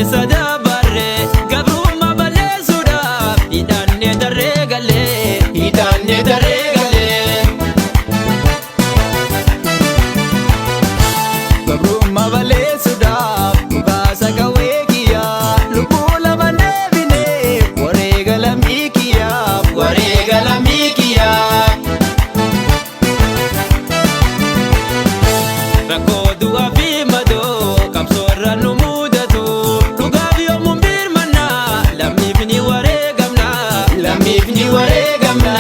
keessa dabarre gabrummaa balleessuudhaaf hidhannee tarree galee hidhannee tarree galee. Gabrummaa balleessuudhaaf dhukaasa qawwee kiyyaa lubbuu lama deebinee wareega lammii kiyyaaf Wareega lammii kiyyaa. Rakkoo du'aa fi madoo qabsoorra nu mudatu dhugaaf yoomuu birmanna lammiif ni wareegamna lammiif ni wareegamna.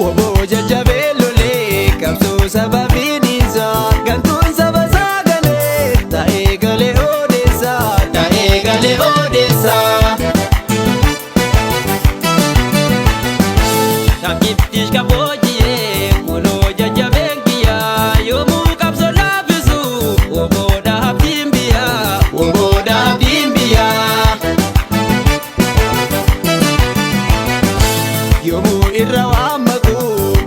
Obbo jajjabee lolee qabsoo saba finiinsaa gantuun saba sagalee ta'ee galee odeessaa Ta'ee galee odeessaa. Taphiftish kabooji'ee kunoo jajjabeen kiyyaa yoomuu qabsoo laaffisu oboodha abdiin biyyaa oboodha abdiin biyyaa. Yoomuu irra waamaku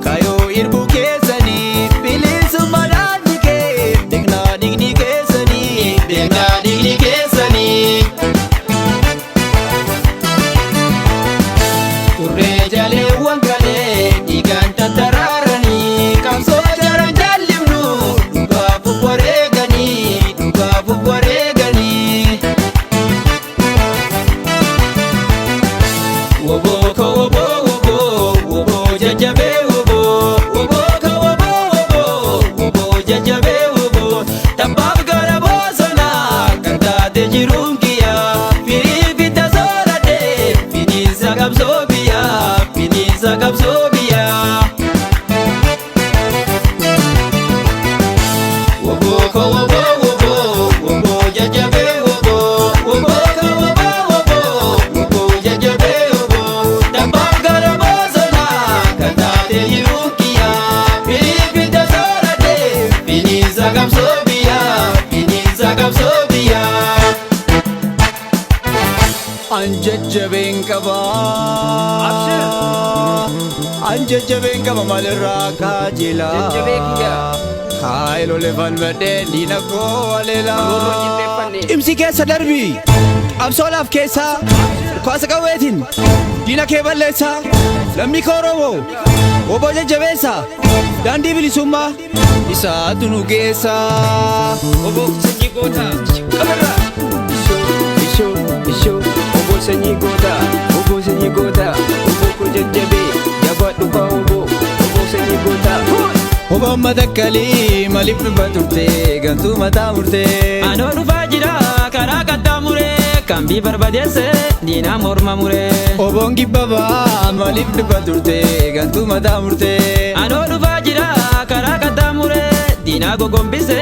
kaayoo irbuu keessanii bilisummaa dhaabni kee beeknaa dhiigni keessanii Beeknaa dhiigni keessanii. Turree jaleewwan galee dhiigaan tattaraaranii qabsoo jaran jallifnu dhugaaf of wareeganii dhugaaf of wareeganii. Woboo ko woboo woboo woboo jajjabee woboo woboo ko woboo woboo woboo jajjabee woboo tabbaaf gara bosonaa kan taate jiruun kiyyaa firii fitta sooradhee finiinsa qabsoo biyyaa finiinsa qabsoo biyyaa. Woboo ko woboo woboo woboo jajjabee woboo woboo ko woboo woboo woboo jajjabee woboo tabbaaf gara bosonaa kan taate jiruun kiyyaa firii fitta sooradhee finiinsa qabsoo biyyaa finiinsa qabsoo biyyaa. An jajjabeen qaba. An jajjabeen qaba maalirraa kaajila. Jajjabee kiyya. Haayilolee falmadhee diina koo aleela. Roorroo jilbeeffanne. Imsi keessa darbii qabsoodhaaf keessaa dhukaasa qawweetiin diina kee balleessaa lammii koo Oromoo obbo jajjabeessaa daandii bilisummaa isaatu nu geessaa. Obbo sanyii gootaa. Qabarraa. Ishoo ishoo ishoo obbo sanyii gootaa. Obbo sanyii gootaa. Obbo koo jajjabee jabaadhu kaa obbo. Obbo sanyii gootaa. Obbo Matakkalii maaliif dhufaa turte gantuu mataa murtee. Anoo dhufaa jira karaa qaxxaamuree kan bii barbadeesse diinaa morma muree. Oboon gibbabaa maaliif dhufaa turte gantuu mataa murtee. Anoo dhufaa jira karaa qaxxaamuree diinaa gogombise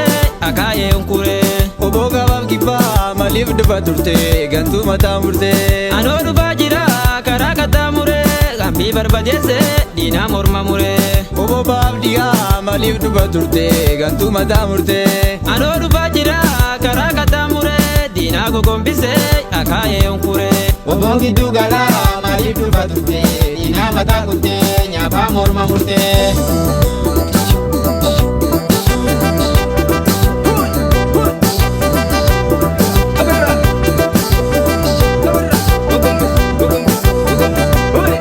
akaayee unkuree. Obbo gabaaf gibbaa maaliif dhufaa turte gantuu mataa murtee. Anoo dhufaa jira karaa qaxxaamuree kan bii barbadeesse diinaa morma muree. Obbo baaf dhiyaa maaliif dhufaa turte gantuu mataa murtee. Anoo dhufaa jira karaa qaxxaamuree diinaa gogombise akaayee unkuree. Obboon gidduu galaa maaliif dhufa turte diinaa mataa kuttee nyaaphaa morma murtee. Qabarraa. Qabarraa. Gogombis gogombis gogombis. Hooy.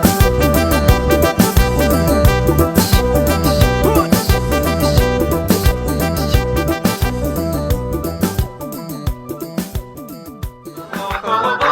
Woboo